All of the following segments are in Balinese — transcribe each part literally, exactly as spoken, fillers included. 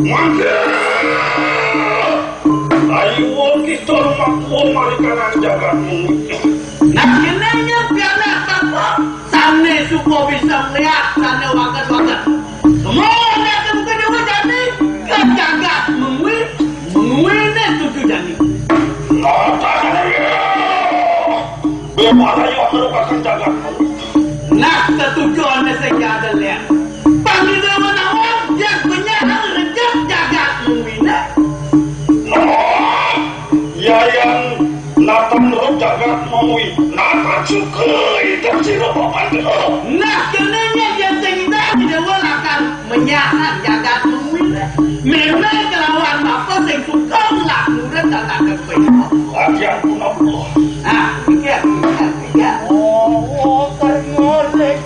Mangke. Ayo kita lumaku mari kanang jagat mungkin. Nah, kene nya pianak bapa, sane suko bisa melihat, sane waget-waget. Semua anak ke muka dewa jani, ke jagat mengui, mengui ne tuju jani. Nota kene ya. Bebas ayo merupakan jagat mengui. Nah, setuju ane sing ada lihat. Panggil dewa nawang, dia punya hal rejek jagat mengui ne. Nota. Yayan nata menurut jagat mengui, nata cukai dan sira papan dulu. Nah, kenanya dia sing dah tidak akan menyahat jagat mengui. Memang kelawan bapa sing tukang lah murid tata kepeng. Latihan pun Allah. Ah, iya, iya, iya. Oh, oh, terima kasih.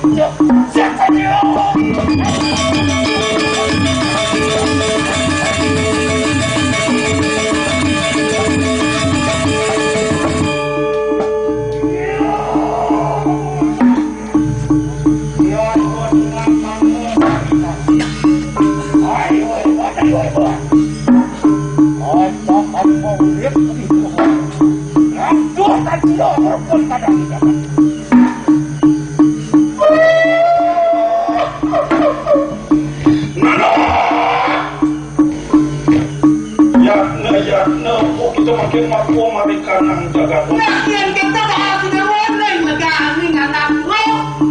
Yatna, yatna, kok kita makin makwa mari kanang jagat. Nah, yang kita bahas di warna negara ini anak lo,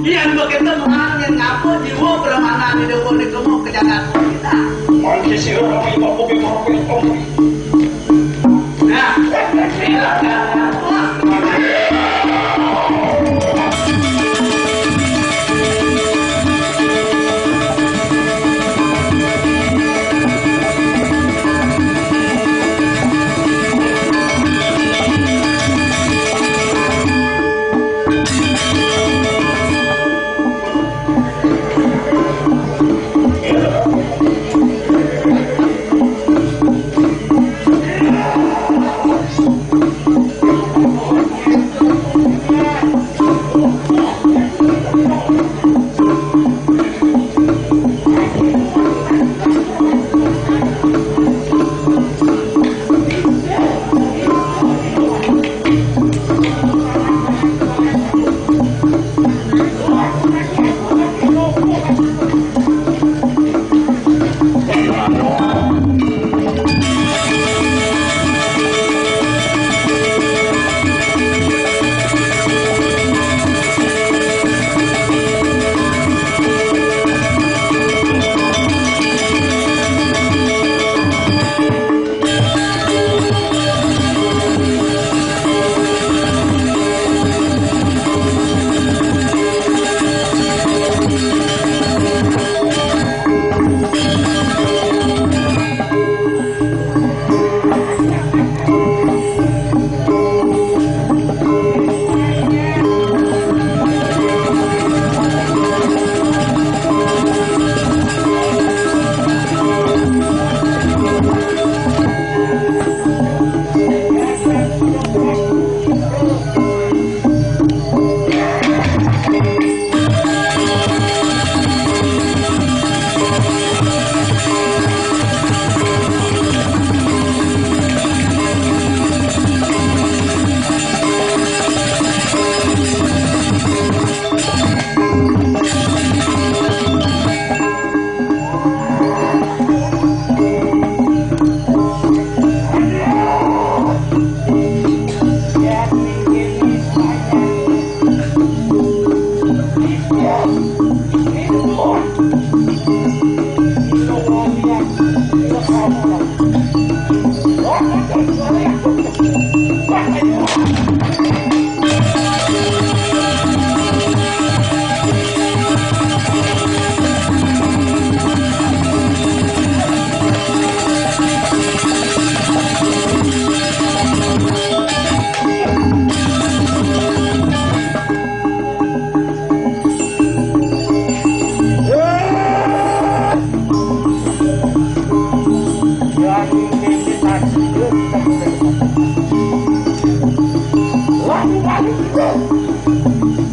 yang begitu mengalami yang ngapa jiwa permana di depan di kamu ke jagat kita. Mangke sira ramai bapak ibu bapak ibu. Nah, silakan.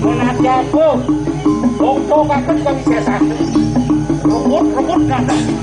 Menati apa? Bongko kakek kami siasat. Rebut, rebut, kakek.